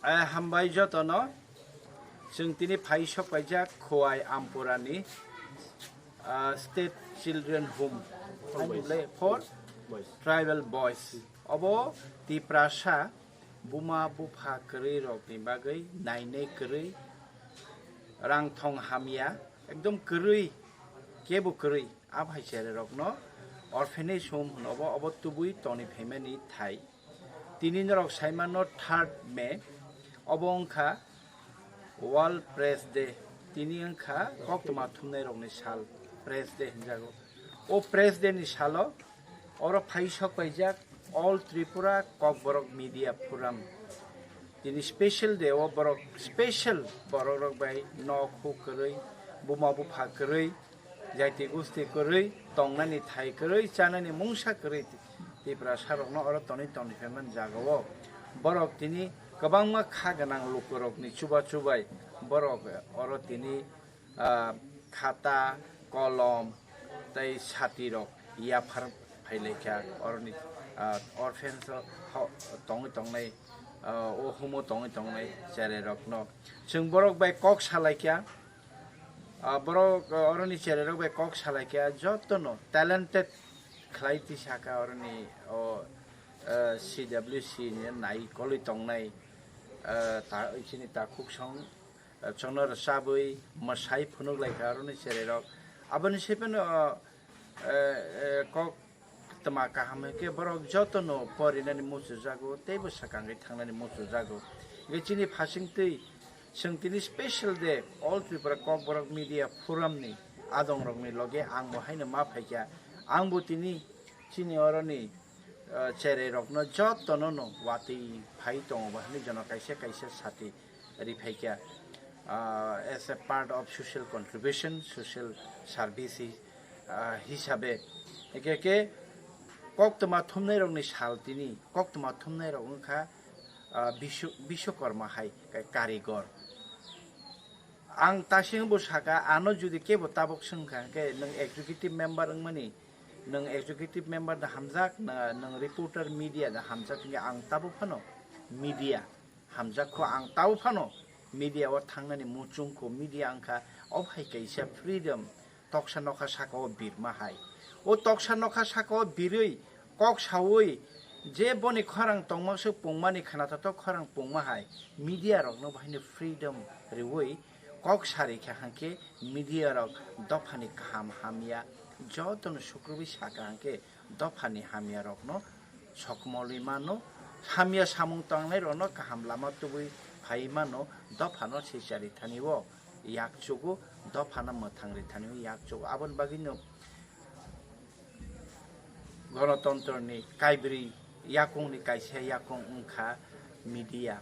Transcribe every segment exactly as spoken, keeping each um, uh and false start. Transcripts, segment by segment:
Eh, hambai jotono, chwng tini phai sok paijak Khowai Ampurani, ah, State Children Home, ani bwlai for Tribal Boys. Obo Tiprasa buma bupha kwrwi rokni bagwi nainai kwrwi, rang thong hamya, ekdom kwrwi, kebo kwrwi. Aphai chererokno orphanage home hwno obo, obo tubui toni phaimani thai. Tini norok saimano third May, obo wngkha World Press Day. Tini wngkha koktwma thumnairokni sal, Press Day hinjago. O Press Day ni salo oro phai sok paijak All Tripura Kokborok Media Forum. Tini special day o borok special borok rok bai nok huk kwrwi, buma bupha kwrwi, jaiti gusti kwrwi, tongnani thai kwrwi, chanani mungsa kwrwi Tiprasa rokno oro tonwi tongni phaimani jagao. Borok tini kwbangma kha gwnang lukurokni chuba chubai borok oro tini, ah, khata, kolom tei sati rok yaphar phailaikha oroni, ah, orphans o ho-, tongwi tongnai, ah, o humo tongwi tongnai chererokno. Chwng borok bai kok salaikha, ah, borok, ah, oroni chererok bai kok salaikha jotono talented khlai tisaka oroni o, ah, C W C ni nai kolwi tongnai, ah, ta, chini takhuk song, ah, chwngno rwchabwi mwsai phunuk laikha aroni chererok. Aboni saiphano, ah, eh, eh, kok tma kaham hwnkhe borok jotono porinani muchujago tei bwsakangwi thangnani muchujago. Hwnkhe chini phasingtwi chwng tini special day All Tripura Kokborok Media Forum ni adongrokni loge ang bo haino ma phaikha. Ang bo tini chini oroni, ah, chererokno jotono no watwi phai tongo bo hinwi jono kaisa kaisa sati ri phaikha, ah, as a part of social contribution, social service, ah, hisabe. Eke ke koktwma thumnairokni sal tini, koktwma thumnairok wngkha, ah, Bishu-, Bishwakarma hai ka-, karigor. Ang tasing bo saka, ano jodi kebo tabok swngkha, hwnkhe nwng executive member wngmani, nwng executive member da hamjak, na nwng reporter media da hamjak, hwnkhe ang tabok phano media hamjak kho, ang tabok phano media o thangnani muchung kho, media wngkha obo hai kaisa freedom, toksa nokha saka o birma hai. O toksa nokha saka o birwi kok sawi je boni khorang tongma se pungmani khnathatok khorang pungma hai media rokno bo haino freedom riwi kok sari kha hwnkhe media rok dophani kaham hamya jotono sukrubwi saka hwnkhe dophani hamya rokno sokmolwi mano, hamya samung tangnai rokno kaham lama tubui phai mano, dophano sichari thani o yakchugo, dophano mwthang ri thani o yakchugo. Aboni bagwino Gonotontroni kaibri yakungni kaisa yakung wngkha media,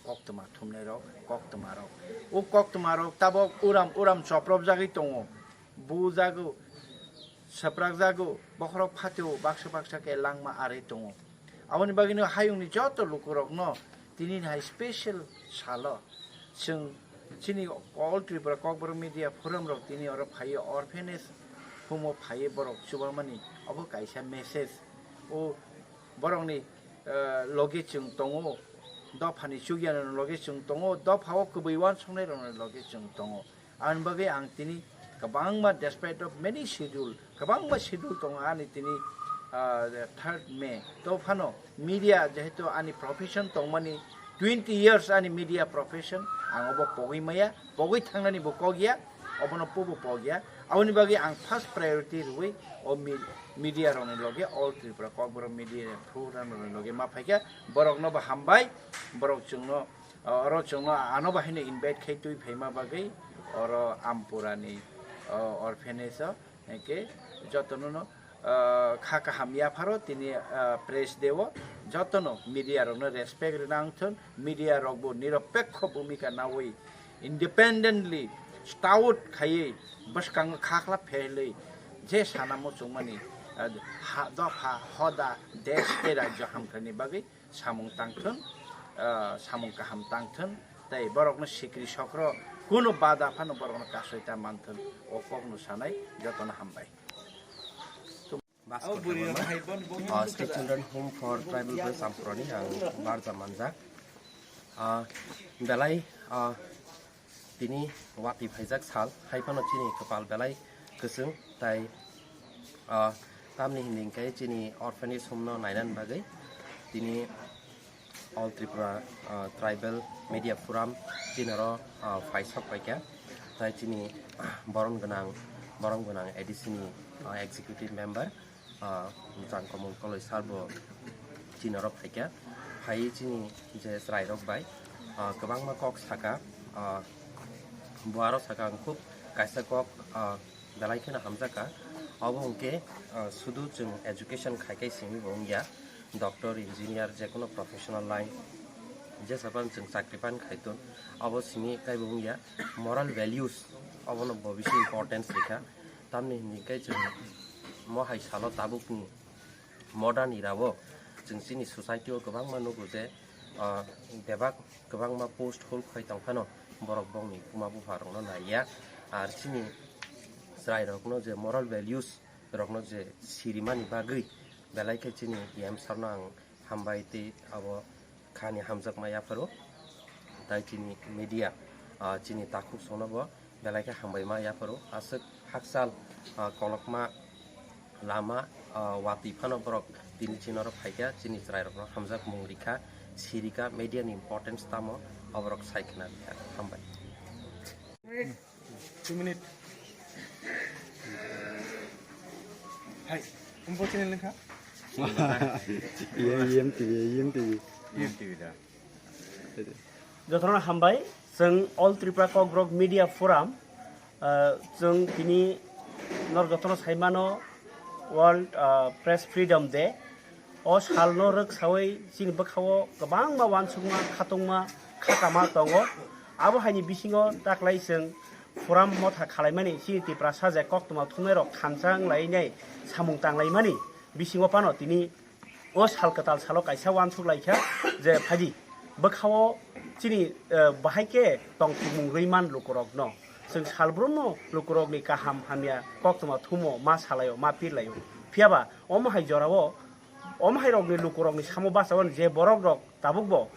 koktwma thumnairok, koktwmarok. O koktwmarok tabok uram uram chopropjagwi tongo, bujago, swprakjago, bokhorok phatio baksa baksa khe langma arwi tongo. Aboni bagwino hayungni joto lukurokno tini hai special salo chwng chini All Tripura Kokborok Media Forum rok tini oro phaiwi orphanage home o phaiwi borok chubamani obo kaisa message. O borokni, eh, loge chwng tongo, dophani chukyanani loge chwng tongo, dopha o kwbwi uansuknai rokni loge chwng tongo. Aboni bagwi ang tini kwbangma, despite of many schedule, kwbangma schedule tongo ani tini, ah, third May. To phano media jehetu ani profession tongmani, twenty years ani media profession, ang obo pogwi maya, pogwi thangnani bo kok ya, obono pobo pok ya. Aboni bagwi ang first priority rwui o mi-, media rokni loge, All Tripura Kokborok Media Forum rokni loge ma phaikha, borokno bo hambai, borok chwngno, oro chwngno ano bo haino invite khai twi phaima bagwi oro Ampurani, o, orphanage o, hwnkhe jotono no, ah, kha kaham yapharo tini, ah, press day o jotono media rokno respect rwna wngthun, media rokbo niropekho bhumika nawi independently stout khaiwi bwskango khakhla phelwi je sana muchungmani, ah, ha, dopha, hoda, desh tei rajyo hamkhrani bagwi samung tangthun, ah, samung kaham tangthun, tei borokno sikri sokro kunu bada phano borokno kasoi ta manthun, o kokno sanai jotono hambai. Bhaskar Debbarma, ah, State Children Home for Tribal Boys Ampurani ang barja manjak. Ah, belai, ah, tini watwi phaijak sal, hai phano chini kwpal belai kwchwng, tai, ah, tamni hwnwi hwnkhe chini orphanage home no nainani bagwi tini All Tripura, ah, Tribal Media Forum chini oro, ah, phai sok paikha, tai chini borom gwnang, borom gwnang A D C ni, ah, executive member, ah, Changkomung Koloi sir bo chini oro phaikha, phaiwi chini je chwrairok bai, ah, kwbangma kok saka, ah, bo aro saka ang khub kaisa kok, ah, belai kheno hamjakha. Obo hwnkhe, ah, sudu chwng education khai khai simi bo wngya, doctor, engineer, jekono professional line, jesa phano chwng chakri pan khai ton, obo simi taibo wngya, moral values obono bo bisi importance rikha. Tamni hwnwi khe chwng mo hai salo tabukni modern era o chwng chini society o kwbangma nugo je, ah, bebak kwbangma post hold khai tong phano borok bongni buma bupha rokno naiya. Ar chini chwrai rokno je moral values rokno je sirimani bagwi belai khe chini E M sir no ang hambai tei abo khani hamjakma yapharo. Tai chini media, ah, chini takhuk songno bo belai khe hambaima yapharo. Aswk hakchal, ah, kolokma lama, ah, watwi phano borok tini chini oro phaikha, chini chwrairokno hamjakmung rikha, sirikha, media ni importance tamo, oborok sai khna rikha. Hambai. Two minute. Hai, umpo channel lengkha? E M T V, E M T V. E M T V da. Jotono hambai, chwng All Tripura Kokborok Media Forum, ah, chwng tini nor jotono saimano World, ah, Press Freedom Day. O salno rwksawi chini bwkhao kwbangma uansukma, khatungma, khatama tongo. Abo haini bisingo taklai chwng forum motha khalaimani chini Tiprasa je koktwma thumnairok khansa wnglainai samung tanglaimani bisingo phano tini o sal kwtal salo kaisa uansuk laikha je phaidi bwkhao chini, eh, bahai khe tongthokmung rwi man lukurokno. Chwng salbrumno lukurokni kaham hamya koktwma thumo ma salaio, ma pirlaio. Phiyaba omo hai jorao omo hai rokni lukurokni samo bachao je borok rok tabukbo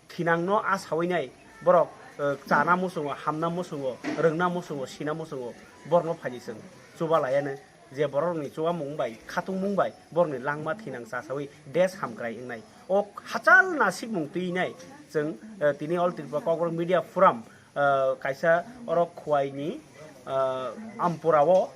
thinangno a sawi nai borok, eh, chana muchungo, hamna muchungo, rwngna muchungo, sina muchungo, borokno phaidi chwng chuba laiya nw je borokni chubamung bai, khatungmung bai, borokni langma thinang cha sawi desh hamkrai wngnai. O hachal nasikmung twi nai chwng, eh, tini All Tripura Kokborok Media Forum, ah, kaisa oro Khowai ni, ah, Ampura o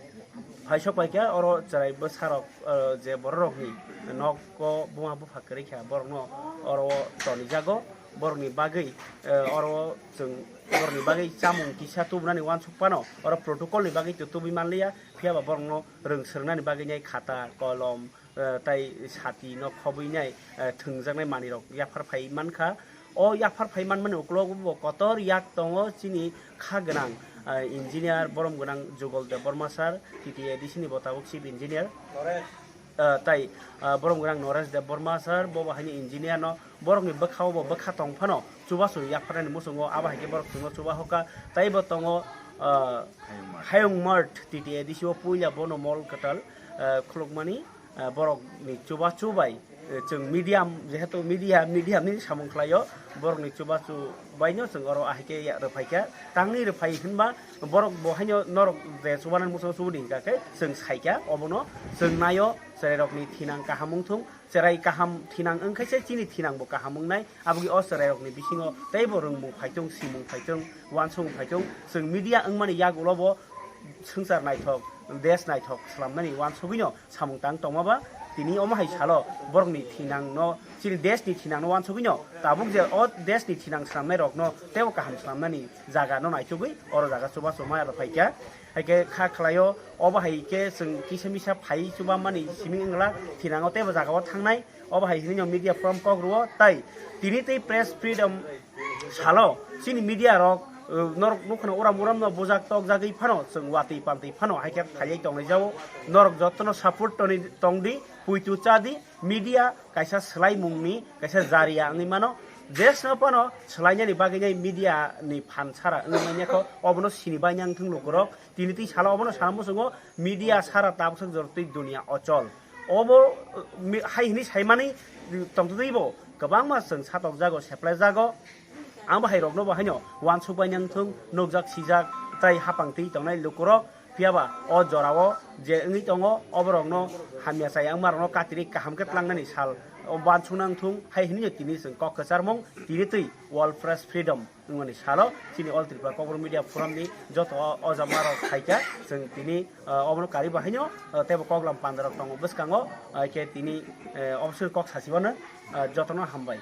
phaisok paikha, oro chwrai bwsarok, ah, je bororokni nogo buma bupha kwrwi kha, borokno oro tonijago, borokni bagwi, ah, oro chwng borokni bagwi chamung kisa tubunani uansuk phano, oro protocol ni bagwi to tubui manliya, phiyaba borokno rwng swrwngnani bagwi nai khata, kolom, eh, tai sati no khobwi nai, eh, thwngjaknai manwi rok yaphar phai mankha. O yaphar phai manmani uklogo bo kotor yak tongo chini kha gwnang, eh, engineer borom gwnang Jugal Debbarma sir, T T A D C ni bo tabuk chief engineer. Eh, tai, eh, borom gwnang Noresh Debbarma sir, bo bo haini engineer no, borokni bwkhao bo bwkha tong phano chubachu yapharnani muchungo, abo hai khe borok chwngno chuba hoka. Tai bo tongo, eh, Hayung Mart. Hayung Mart T T A D C o puila bono mol kwtal, eh, khulukmani. Ah, borokni chubachu bai, eh, chwng medium, jehetu media, medium ni samung khlaio, borokni chubachu baino chwng oro ahai khe ya rwphaikha. Tangni rwphai hinba borok bo haino norok je chubanani muchungo chubudi hinkha khe chwng saikha, obono chwng naio, chwrairokni thinang kaham wngthung, chwrai kaham thinang wngkhaise chini thinangbo kaham wngnai. Aboni o chwrairokni bisingo teibo rwngmung phaithung, simung phaithung, uansukmung phaithung, chwng media wngmani yagulobo swngchar naithok, desh naithok slamnani uansugwino samung tang tongma ba tini omo hai salo borokni thinangno, chini deshni thinangno uansugwino tabuk je o deshni thinang slamnairokno teibo kaham slamnani jaga no naichugwi oro jaga chubachu ma rwphaikha. Hai khe kha khlaio, obo hai khe chwng kisa misa phai chubammani simi wngla thinango teibo jagao thangnai. Obo hai hinwi no media forum kok rwo tai tini tei press freedom salo chini media rok, uh, norok nukha no uram uram no bujak tok jagwi phano chwng watwi pantwi phano hai khe phaiwi tongnai jao. Norok jotono support toni tongdi, puitu chadi, media kaisa swlaimungni kaisa jariya wngwi mano. Jesno phano swlainani bagwi nai media ni phan sara wngwi manya kho, obono sini bai nang thung lukurok. Tini tei salo obono sana muchungo media sara tabuksak jorotwi dunia ochol. Obo, uh, mi-, hai hini saimani tongtwtwi bo kwbangma chwng satokjago, seplaijago. Ang bo hai rokno bo haino uansuk bai nang thung, nukjak sijak tei hapang twi tongnai lukurok. Phiya ba o jorao je wngwi tongo, oborokno hamya chaya wngmarokno katirwi kaham khe tlangnani sal o uansuk nang thung hai hinwi tini chwng kok kwcharmung tini twi World Press Freedom wngmani salo chini All Tripura Kokborok Media Forum ni joto o, o jamarok phaikha, chwng tini, ah, obono karwi bo haino, ah, teibo koklam pandarok tongo bwskango, ah, khe tini, eh, obosor kok sasibano, ah, jotono hambai.